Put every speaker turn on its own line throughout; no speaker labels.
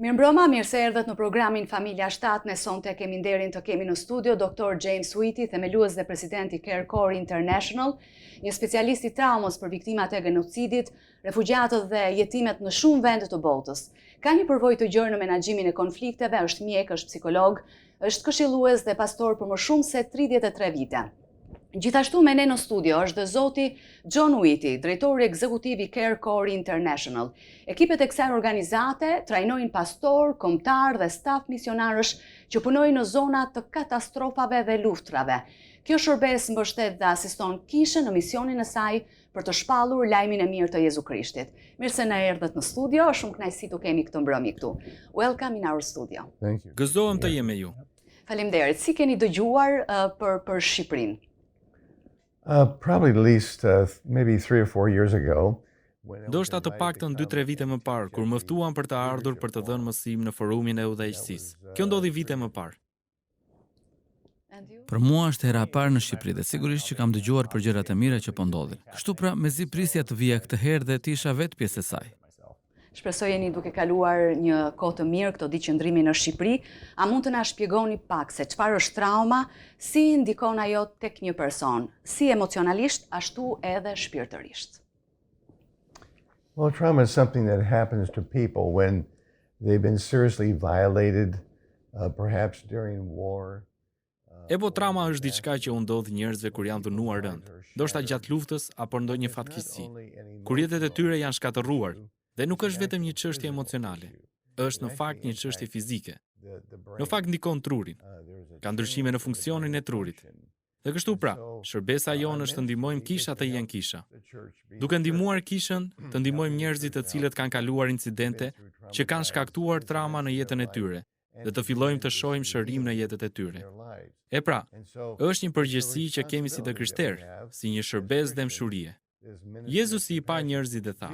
Mirëmbrëma, mirë se erdhët në programin Familja 7. Ne sonte kemi nderin të kemi në studio Dr. James Whitty, themelues dhe president i Care Core International, një specialist i traumës për viktimat e genocidit, refugjatët dhe jetimet në shumë vende të botës. Ka një përvojë të gjerë në menaxhimin e konflikteve, është mjek, është psikolog, është këshillues dhe pastor për më shumë se 33 vite. Gjithashtu me ne në studio është dhe zoti John Whitty, drejtori ekzekutiv i Care Core International. Ekipet e kësaj organizate trajnojnë pastorë, kombëtarë dhe staf misionarësh që punojnë në zona të katastrofave dhe luftrave. Kjo shërbesë mbështet dhe asiston kishën në misionin e saj për të shpallur lajmin e mirë të Jezu Krishtit. Mirë se na erdhët në studio, është shumë kënaqësi t'ju kemi këtë mbrëmje këtu. Welcome in our studio.
Thank you.
Gëzohem të jem me ju.
Faleminderit. Si keni dëgjuar uh, për për Shqipërinë?
Uh, probably at least uh, maybe 3 or 4 years ago.
Ndoshta të paktën 2-3 vite më parë, kur më ftuan për të ardhur për të dhënë mësim në forumin e udhëheqësisë. Kjo ndodhi vite më parë.
Për mua është hera e parë në Shqipëri dhe sigurisht që kam dëgjuar për gjërat e mira që po ndodhin. Kështu pra, mezi prisja të vija këtë herë dhe të isha vetë pjesë e saj.
Shpresoj jeni duke kaluar një kohë të mirë këto ditë qëndrimi në Shqipëri. A mund të na shpjegoni pak se çfarë është trauma, si ndikon ajo tek një person, si emocionalisht ashtu edhe shpirtërisht?
Well, trauma is something that happens to people when they've been seriously violated, uh, perhaps during war.
Uh, Epo trauma është diçka që u ndodh njerëzve kur janë dhunuar rëndë, ndoshta gjatë luftës apo ndonjë fatkeqësi. Kur jetët e tyre janë shkatërruar, dhe nuk është vetëm një çështje emocionale, është në fakt një çështje fizike. Në fakt ndikon trurin. Ka ndryshime në funksionin e trurit. Dhe kështu pra, shërbesa jonë është të ndihmojmë kishat të jenë kisha. Duke ndihmuar kishën, të ndihmojmë njerëzit të cilët kanë kaluar incidente që kanë shkaktuar trauma në jetën e tyre dhe të fillojmë të shohim shërim në jetët e tyre. E pra, është një përgjegjësi që kemi si të krishterë, si një shërbesë dhembshurie. Jezusi i pa njerëzit dhe tha: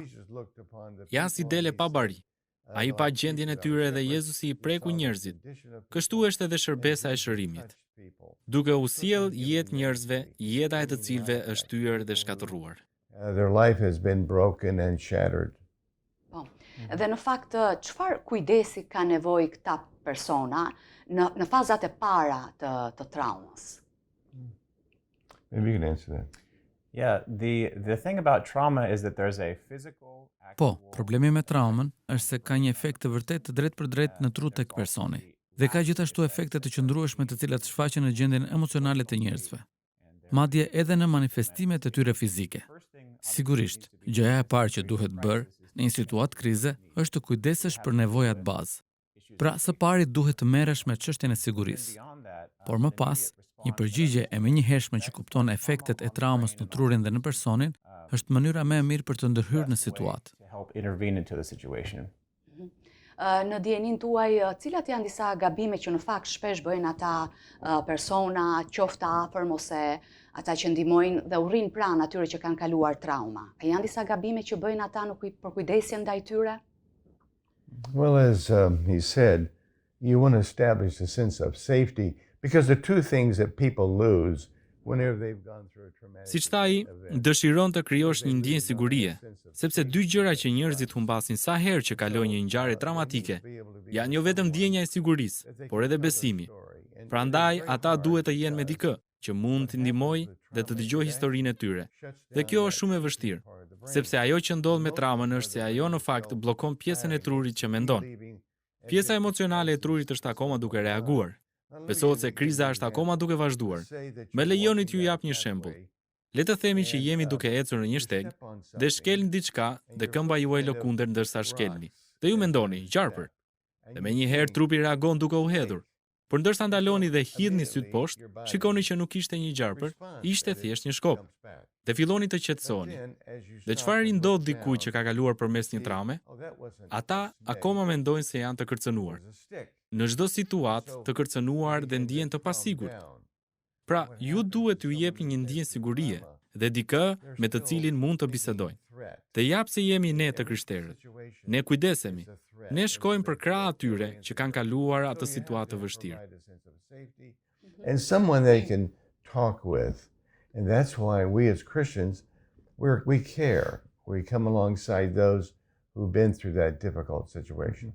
Janë si dele pa bari. Ai pa gjendjen e tyre dhe Jezusi i preku njerëzit. Kështu është edhe shërbesa e shërimit. Duke u sjellë jetë njerëzve, jeta e të cilëve është thyer dhe shkatërruar.
Uh, their life has been broken and shattered.
Po. Dhe në fakt, çfarë kujdesi ka nevojë këta persona në në fazat e para të të traumës?
Maybe you can answer that.
Yeah, the the thing about trauma is that there's a physical
Po, problemi me traumën është se ka një efekt të vërtetë të drejtpërdrejtë në tru tek personi dhe ka gjithashtu efekte të qëndrueshme të cilat shfaqen në gjendjen emocionale të njerëzve, madje edhe në manifestimet e tyre fizike. Sigurisht, gjëja e parë që duhet bërë në një situatë krize është të kujdesesh për nevojat bazë. Pra, së pari duhet të merresh me çështjen e sigurisë. Por më pas, një përgjigje e menjëhershme që kupton efektet e traumës në trurin dhe në personin është mënyra më e mirë për të ndërhyrë në situatë.
Në dijeninë tuaj, cilat janë disa gabime që në fakt shpesh bëjnë ata persona, qoftë të afërm ose ata që ndihmojnë dhe u rrinë pranë atyre që kanë kaluar trauma? A janë disa gabime që bëjnë ata në përkujdesjen ndaj tyre?
Well, as um, he said, you want to establish a sense of safety because the two things that people lose whenever they've gone through a traumatic
Siç tha ai, dëshiron të krijosh një ndjenjë sigurie, sepse dy gjëra që njerëzit humbasin sa herë që kalojnë një ngjarje traumatike, janë jo vetëm ndjenja e sigurisë, por edhe besimi. Prandaj ata duhet të jenë me dikë që mund t'i ndihmojë dhe të dëgjojë historinë e tyre. Dhe kjo është shumë e vështirë, sepse ajo që ndodh me traumën është se ajo në fakt bllokon pjesën e trurit që mendon. Pjesa emocionale e trurit është akoma duke reaguar. Besohet se kriza është akoma duke vazhduar. Më lejoni t'ju jap një shembull. Le të themi që jemi duke ecur në një shteg dhe shkelni diçka dhe këmba juaj lëkundet ndërsa shkelni. Dhe ju mendoni, gjarpër. Dhe menjëherë trupi reagon duke u hedhur. Por ndërsa ndaloni dhe hidhni sytë poshtë, shikoni që nuk ishte një gjarpër, ishte thjesht një shkop. Dhe filloni të qetësoheni. Dhe çfarë i ndodh dikujt që ka kaluar përmes një traume? Ata akoma mendojnë se janë të kërcënuar. Në çdo situatë të kërcënuar dhe ndihen të pasigurt. Pra, ju duhet t'ju jepni një ndjenjë sigurie dhe dikë me të cilin mund të bisedojnë. Dhe ja pse jemi ne të krishterët. Ne kujdesemi. Ne shkojmë përkrah atyre që kanë kaluar atë situatë të vështirë.
And someone they can talk with. And that's why we as Christians, we're, we care. We come alongside those who've been through that difficult situation.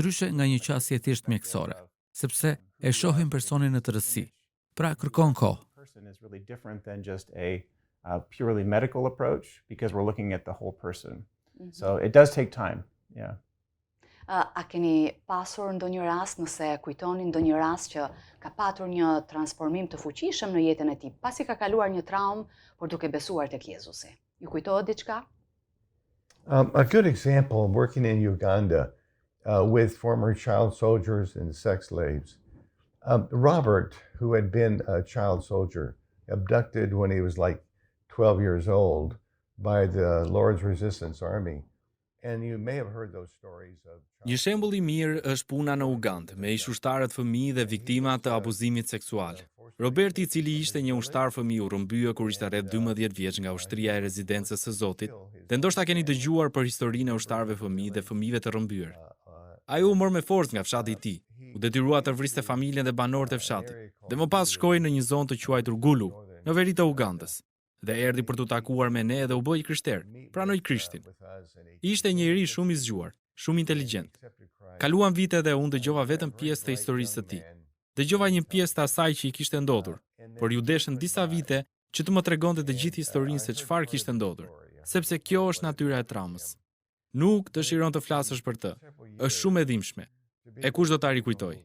ndryshe nga një qasje thjesht mjekësore, sepse e shohim personin në tërësi. Pra kërkon kohë.
Person is really different than just a purely medical approach because we're looking at the whole person. So it does take time. Yeah.
A keni pasur ndonjë rast, nëse kujtoni ndonjë rast që ka patur një transformim të fuqishëm në jetën e tij, pasi ka kaluar një traumë, por duke besuar tek Jezusi? Ju kujtohet diçka?
A good example, working in Uganda with former child soldiers and sex slaves. Robert, who had been a child soldier, abducted when he was like 12 years old by the Lord's Resistance Army. And you may have heard those stories of
Një shembull i mirë është puna në Ugandë me ish ushtarët fëmijë dhe viktima të abuzimit seksual. Roberti, i cili ishte një ushtar fëmijë, u rrëmbye kur ishte rreth 12 vjeç nga ushtria e rezistencës së Zotit, dhe ndoshta keni dëgjuar për historinë e ushtarëve fëmijë dhe fëmijëve të rrëmbyer. Ai u mor me forcë nga fshati i tij, u detyrua të vriste familjen dhe banorët e fshatit, dhe më pas shkoi në një zonë të quajtur Gulu, në veri të Ugandës dhe erdhi për t'u takuar me ne dhe u bë i krishterë, pranoi Krishtin. Ishte një i ri shumë i zgjuar, shumë inteligjent. Kaluan vite dhe unë dëgjova vetëm pjesë të historisë së tij. Dëgjova një pjesë të asaj që i kishte ndodhur, por iu deshën disa vite që të më tregonte të gjithë historinë se çfarë kishte ndodhur, sepse kjo është natyra e traumës. Nuk dëshiron të flasësh për të. Është shumë e dhimbshme. E kush do ta rikujtojë?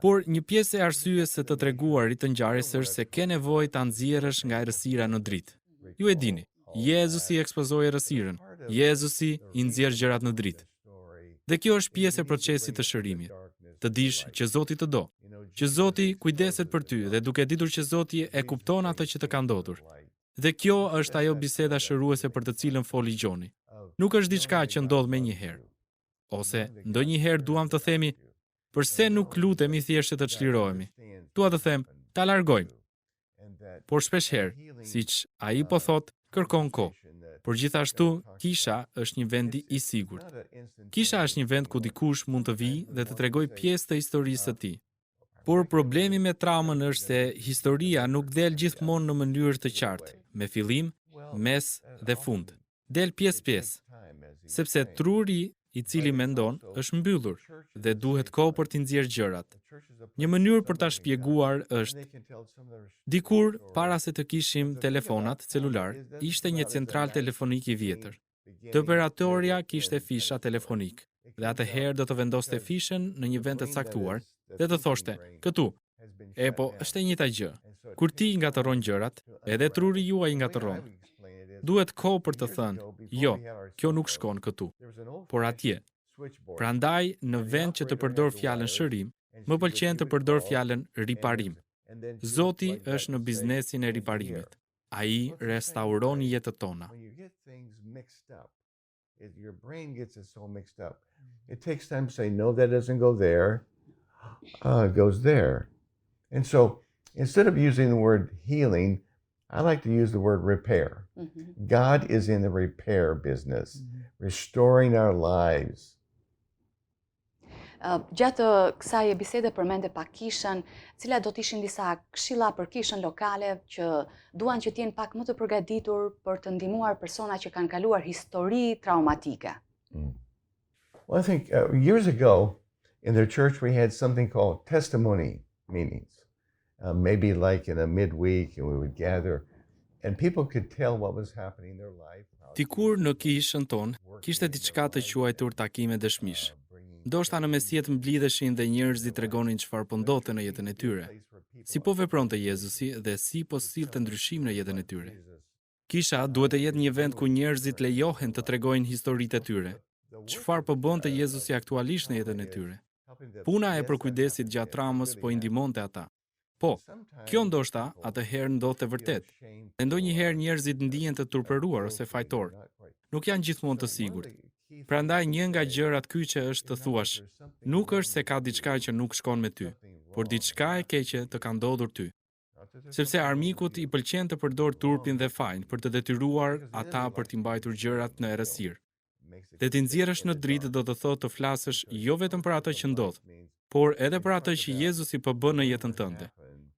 Por një pjesë e arsyes së të treguarit të ngjarjes është se ke nevojë ta nxjerrësh nga errësira në dritë. Ju e dini, Jezusi ekspozoi errësirën. Jezusi i nxjerr gjërat në dritë. Dhe kjo është pjesë e procesit të shërimit. Të dish që Zoti të do, që Zoti kujdeset për ty dhe duke ditur që Zoti e kupton atë që të ka ndodhur. Dhe kjo është ajo biseda shëruese për të cilën foli Gjoni. Nuk është diçka që ndodh menjëherë. Ose ndonjëherë duam të themi, përse nuk lutemi thjesht që të çlirohemi? Dua të them, ta largojmë. Por shpesh herë, siç ai po thotë, kërkon kohë. Por gjithashtu, kisha është një vend i sigurt. Kisha është një vend ku dikush mund të vijë dhe të tregojë pjesë të historisë së tij. Por problemi me traumën është se historia nuk del gjithmonë në mënyrë të qartë, me fillim, mes dhe fund. Del pjesë-pjesë, sepse truri i cili mendon është mbyllur dhe duhet kohë për t'i nxjerrë gjërat. Një mënyrë për ta shpjeguar është dikur para se të kishim telefonat celular, ishte një central telefonik i vjetër. Dhe operatorja kishte fisha telefonik dhe atëherë do të vendoste fishën në një vend të caktuar dhe të thoshte, këtu, e po, është e njëjta gjë. Kur ti ngatërron gjërat, edhe truri juaj i ngatërron. Duhet kohë për të thënë, jo, kjo nuk shkon këtu, por atje. Prandaj, në vend që të përdor fjalën shërim, më pëlqen të përdor fjalën riparim. Zoti është në biznesin e riparimit. Ai restauron jetët tona.
Your brain gets it so mixed up. It takes time to say, no, that doesn't go there. It goes there. And so instead of using the word healing, I like to use the word repair. God is in the repair business, restoring our lives.
Gjatë kësaj bisede përmende pak kishën, cila do të ishin disa këshilla për kishën lokale që duan që të jenë pak më të përgatitur për të ndihmuar persona që kanë kaluar histori traumatike.
Well, I think years ago in the church we had something called testimony meetings. Maybe like in a midweek and we would gather and people could tell what was happening in their life.
Dikur në kishën tonë kishte diçka të quajtur takime dëshmish. Ndoshta në mesjetë mblidheshin dhe njerëzit tregonin çfarë po ndodhte në jetën e tyre, si po vepronte Jezusi dhe si po sillte ndryshim në jetën e tyre. Kisha duhet të jetë një vend ku njerëzit lejohen të tregojnë historitë e tyre. Çfarë po bënte Jezusi aktualisht në jetën e tyre? Puna e përkujdesit gjatë traumës po i ndihmonte ata. Po, kjo ndoshta atëherë ndodhte vërtet. Dhe ndonjëherë njerëzit ndihen të turpëruar ose fajtor. Nuk janë gjithmonë të sigurt. Prandaj një nga gjërat kyçe është të thuash, nuk është se ka diçka që nuk shkon me ty, por diçka e keqe të ka ndodhur ty. Sepse armikut i pëlqen të përdor turpin dhe fajin për të detyruar ata për t'i mbajtur gjërat në errësirë. Dhe t'i nxjerrësh në dritë do të thotë të flasësh jo vetëm për atë që ndodh, por edhe për atë që Jezusi po bën në jetën tënde.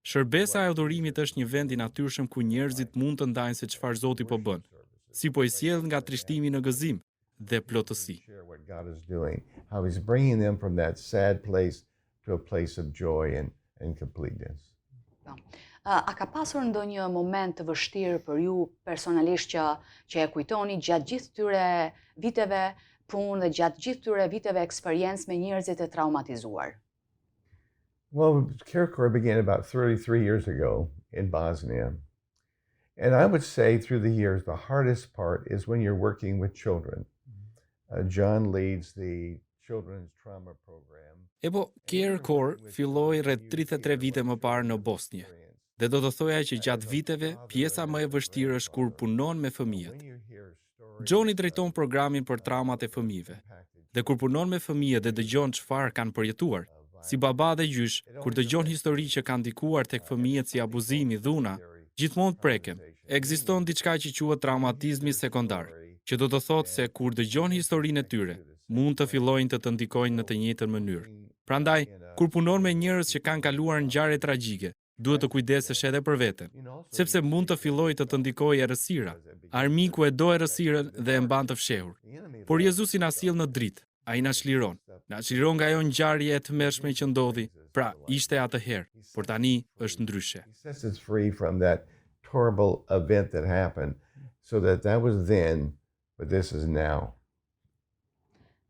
Shërbesa e adhurimit është një vend i natyrshëm ku njerëzit mund të ndajnë se çfarë Zoti po bën, si po i sjell nga trishtimi në gëzim dhe plotësi.
Share what God is doing, how he's bringing them from that sad place to a place of joy and completeness.
Po. A ka pasur ndonjë moment të vështirë për ju personalisht që e kujtoni gjatë gjithë këtyre viteve punë dhe gjatë gjithë këtyre viteve eksperiencë me njerëzit e traumatizuar?
Well, CareCore began about 33 years ago in Bosnia. And I would say through the years, the hardest part is when you're working with children. Uh, John leads the children's trauma program.
Epo, Care Core filloi rreth 33 vite më parë në Bosnjë. Dhe do të thoja që gjatë viteve, pjesa më e vështirë është kur punon me fëmijët. Johni drejton programin për traumat e fëmijëve. Dhe kur punon me fëmijët dhe dëgjon çfarë kanë përjetuar, si baba dhe gjysh, kur dëgjon histori që kanë ndikuar tek fëmijët si abuzimi, dhuna, gjithmonë prekem. Ekziston diçka që quhet traumatizmi sekondar, që do të thotë se kur dëgjon historinë e tyre, mund të fillojnë të të ndikojnë në të njëjtën mënyrë. Prandaj, kur punon me njerëz që kanë kaluar ngjarje tragjike, duhet të kujdesesh edhe për veten, sepse mund të fillojë të të ndikojë errësira. Armiku e do errësirën dhe e mban të fshehur. Por Jezusi na sjell në dritë, ai na çliron. Na çliron nga ajo ngjarje e tmerrshme që ndodhi, pra ishte atëherë, por tani është ndryshe.
He sets us free from that horrible event that happened, so that that was then, but this is now.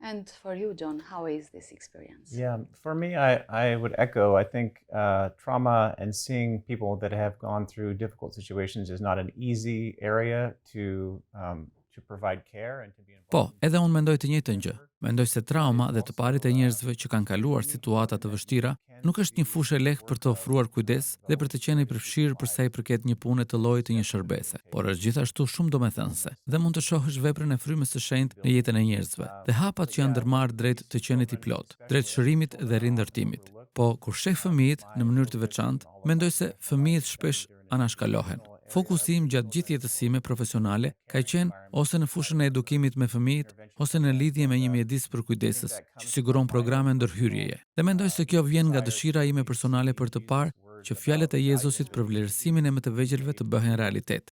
And for you, John, how is this experience?
Yeah, for me, I, I would echo. I think uh, trauma and seeing people that have gone through difficult situations is not an easy area to um, to provide care and to be involved.
Po, edhe unë mendoj të njëjtën gjë. Mendoj se trauma dhe të parit e njerëzve që kanë kaluar situata të vështira nuk është një fushë e lehtë për të ofruar kujdes dhe për të qenë i përfshirë për sa i përket një pune të llojit të një shërbese, por është gjithashtu shumë domethënëse dhe mund të shohësh veprën e frymës së shenjtë në jetën e njerëzve dhe hapat që janë ndërmarrë drejt të qenit i plot, drejt shërimit dhe rindërtimit. Po, kur sheh fëmijët në mënyrë të veçantë, mendoj se fëmijët shpesh anashkalohen. Fokusi im gjatë gjithë jetës sime profesionale ka qenë ose në fushën e edukimit me fëmijët ose në lidhje me një mjedis përkujdesës që siguron programe ndërhyrjeje. Dhe mendoj se kjo vjen nga dëshira ime personale për të parë që fjalët e Jezusit për vlerësimin e më të vegjëlve të bëhen realitet.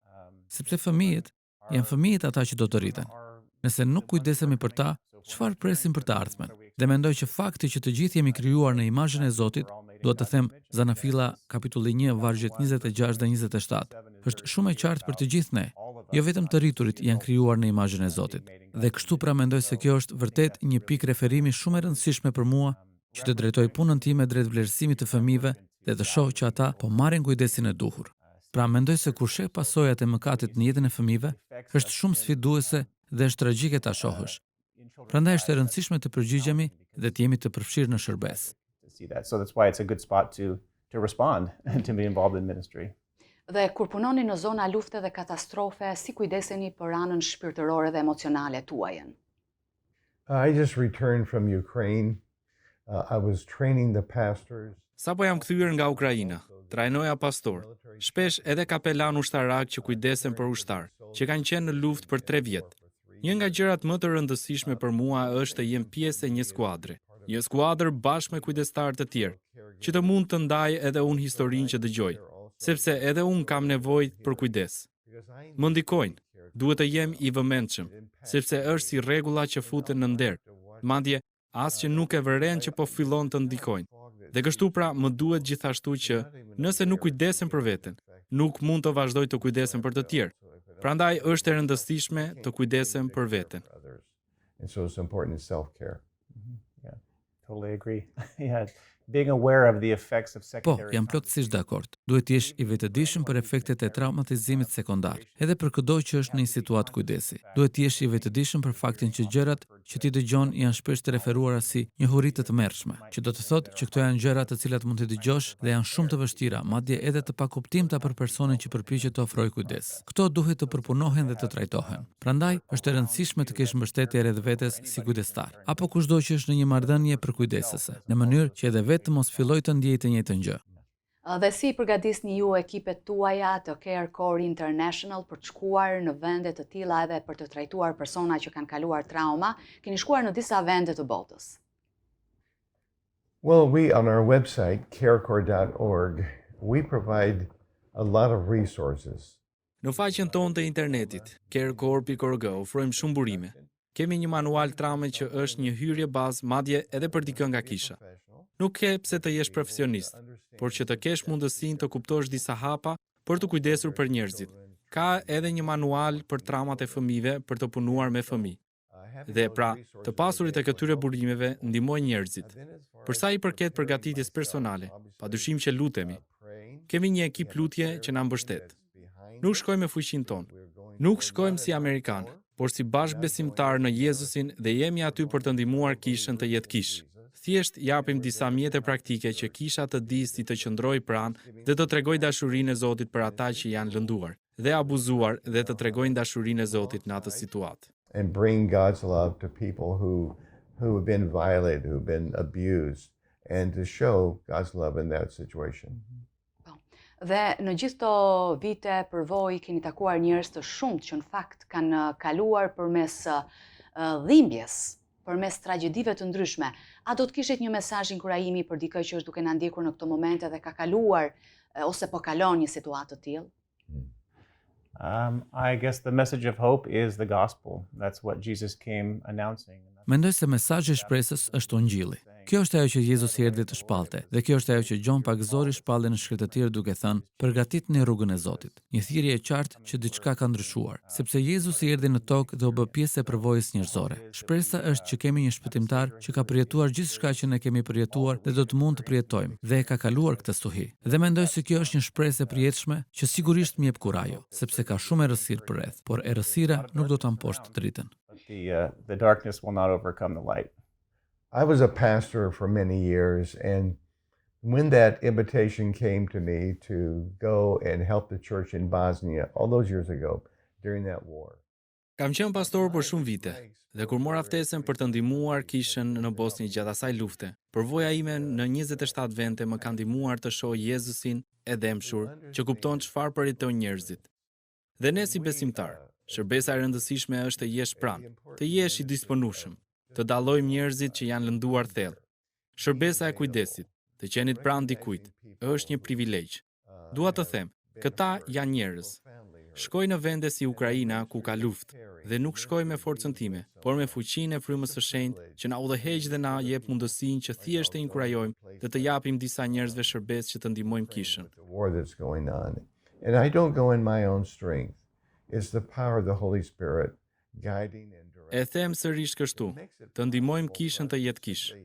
Sepse fëmijët janë fëmijët ata që do të rriten. Nëse nuk kujdesemi për ta, çfarë presim për të ardhmen? Dhe mendoj që fakti që të gjithë jemi krijuar në imazhin e Zotit, dua të them Zanafilla kapitulli 1 vargjet 26 dhe 27, është shumë e qartë për të gjithë ne. Jo vetëm të rriturit janë krijuar në imazhin e Zotit. Dhe kështu pra mendoj se kjo është vërtet një pikë referimi shumë e rëndësishme për mua që të drejtoj punën time drejt vlerësimit të fëmijëve dhe të shoh që ata po marrin kujdesin e duhur. Pra mendoj se kur sheh pasojat e mëkatit në jetën e fëmijëve, është shumë sfiduese dhe është tragjike ta shohësh. Prandaj është e rëndësishme të përgjigjemi dhe të jemi të përfshirë në shërbesë.
To see that. So that's why it's a good spot to to respond and to be involved in ministry.
Dhe kur punoni në zona lufte dhe katastrofe, si kujdeseni për anën shpirtërore dhe emocionale tuajën?
I just returned from Ukraine. Uh, I was training the pastors.
Sapo jam kthyer nga Ukraina, trajnoja pastor, shpesh edhe kapelan ushtarak që kujdesen për ushtar, që kanë qenë në luftë për 3 vjet. Një nga gjërat më të rëndësishme për mua është të jem pjesë e një skuadre, një skuadër bashkë me kujdestar të tjerë, që të mund të ndaj edhe unë historinë që dëgjoj, sepse edhe unë kam nevojë për kujdes. Më ndikojnë, duhet të jem i vëmendshëm, sepse është si rregulla që futen në nder. Madje as që nuk e vëren që po fillon të ndikojnë. Dhe kështu pra më duhet gjithashtu që, nëse nuk kujdesem për veten, nuk mund të vazhdoj të kujdesem për të tjerë. Prandaj është e rëndësishme të kujdesem për veten.
And so it's important self-care.
Mhm. Yeah, totally agree. yeah, being aware of the effects of
Po,
secondary
jam plotësisht dakord. Duhet të jesh i vetëdijshëm për efektet e traumatizimit sekondar, edhe për këdo që është në një situatë kujdesi. Duhet të jesh i vetëdijshëm për faktin që gjërat që ti dëgjon janë shpesh të referuara si njohuri të tmerrshme, që do të thotë që këto janë gjëra të cilat mund t'i dëgjosh dhe janë shumë të vështira, madje edhe të pakuptimta për personin që përpiqet të ofrojë kujdes. Këto duhet të përpunohen dhe të trajtohen. Prandaj, është e rëndësishme të kesh mbështetje rreth vetes si kujdestar, apo kushdo që është në një marrëdhënie përkujdesëse, në mënyrë që edhe vetë të mos fillojë të ndjejë të njëjtën gjë.
Dhe si i përgatisni ju ekipet tuaja të Care Core International për të shkuar në vende të tilla edhe për të trajtuar persona që kanë kaluar trauma? Keni shkuar në disa vende të botës.
Well, we on our website, carecore.org, we provide a lot of resources.
Në faqen tonë të internetit, carecore.org, ofrojmë shumë burime. Kemi një manual traume që është një hyrje bazë, madje edhe për dikë nga kisha. Nuk ke pse të jesh profesionist, por që të kesh mundësinë të kuptosh disa hapa për të kujdesur për njerëzit. Ka edhe një manual për traumat e fëmijëve për të punuar me fëmijë. Dhe pra, të pasurit e këtyre burimeve ndihmojnë njerëzit. Për sa i përket përgatitjes personale, padyshim që lutemi. Kemi një ekip lutje që na mbështet. Nuk shkojmë me fuqinë tonë. Nuk shkojmë si amerikanë, por si bashkëbesimtarë në Jezusin dhe jemi aty për të ndihmuar kishën të jetë kishë. Thjesht japim disa mjete praktike që kisha të di si të qëndrojë pranë dhe të tregojë dashurinë e Zotit për ata që janë lënduar dhe abuzuar dhe të tregojnë dashurinë e Zotit në atë situatë.
And bring God's love to people who who have been violated, who have been abused, and to show God's love in that situation.
Po. Dhe në gjithë këto vite përvojë keni takuar njerëz të shumtë që në fakt kanë kaluar përmes dhimbjes, përmes tragjedive të ndryshme. A do të kishit një mesazh inkurajimi për dikë që është duke na ndjekur në këto momente dhe ka kaluar ose po kalon një situatë të tillë?
I guess the message of hope is the gospel. That's what Jesus came announcing.
Mendoj se mesazhi i shpresës është ungjilli. Kjo është ajo që Jezusi erdhi të shpallte, dhe kjo është ajo që Gjon Pagëzori shpalli në shkretëtirë duke thënë: "Përgatitni rrugën e Zotit." Një thirrje e qartë që diçka ka ndryshuar, sepse Jezusi erdhi në tokë dhe u bë pjesë e përvojës njerëzore. Shpresa është që kemi një shpëtimtar që ka përjetuar gjithçka që ne kemi përjetuar dhe do të mund të përjetojmë, dhe e ka kaluar këtë stuhi. Dhe mendoj se kjo është një shpresë e përjetshme që sigurisht më jep kurajo, sepse ka shumë errësirë përreth, por errësira nuk do ta mposhtë dritën.
The the darkness will not overcome the light.
I was a pastor for many years, and when that invitation came to me to go and help the church in Bosnia all those years ago during that war.
Kam qenë pastor për shumë vite dhe kur mora ftesën për të ndihmuar kishën në Bosnjë gjatë asaj lufte, përvoja ime në 27 vende më ka ndihmuar të shoh Jezusin e dhembshur që kupton çfarë përjetojnë njerëzit. Dhe ne si besimtar, shërbesa e rëndësishme është të jesh pranë, të jesh i disponueshëm, të dallojmë njerëzit që janë lënduar thellë. Shërbesa e kujdesit, të qenit pranë dikujt, është një privilegj. Dua të them, këta janë njerëz. Shkoj në vende si Ukraina ku ka luftë dhe nuk shkoj me forcën time, por me fuqinë e frymës së shenjtë që na udhëheq dhe na jep mundësinë që thjesht të inkurajojmë dhe të japim disa njerëzve shërbesë që të ndihmojmë kishën.
The war that's going on. And I don't go in my own strength. It's the power of the Holy Spirit guiding and
E them sërish kështu, të ndihmojmë kishën të jetë kishë.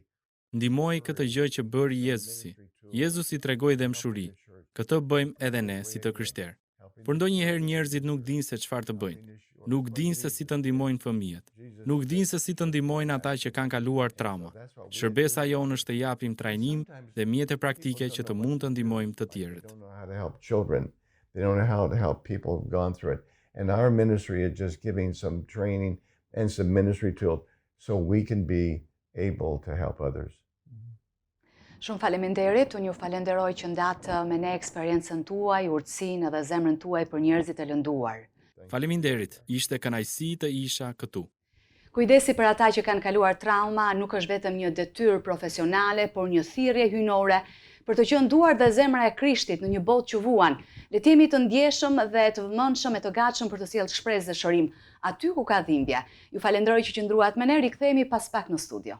Ndihmoj këtë gjë që bëri Jezusi. Jezusi tregoi dhembshuri. Këtë bëjmë edhe ne si të krishterë. Por ndonjëherë njerëzit nuk dinë se çfarë të bëjnë. Nuk dinë se si të ndihmojnë fëmijët. Nuk dinë se si të ndihmojnë ata që kanë kaluar trauma. Shërbesa jonë është të japim trajnim dhe mjete praktike që të mund të ndihmojmë të tjerët.
They don't know how to help children. They don't know how to help people who've gone through it. And our ministry is just giving some training and some ministry tools so we can be able to help others.
Shumë faleminderit, unë ju falenderoj që ndatë me ne eksperiencën tuaj, urtësinë dhe zemrën tuaj për njerëzit e lënduar.
Faleminderit, ishte kënaqësi të isha këtu.
Kujdesi për ata që kanë kaluar trauma nuk është vetëm një detyrë profesionale, por një thirrje hyjnore për të qenë duar dhe zemra e Krishtit në një botë që vuan. Le të jemi të ndjeshëm dhe të vëmendshëm e të gatshëm për të sjellë shpresë dhe shërim aty ku ka dhimbje. Ju falenderoj që qëndruat me ne, rikthehemi pas pak në studio.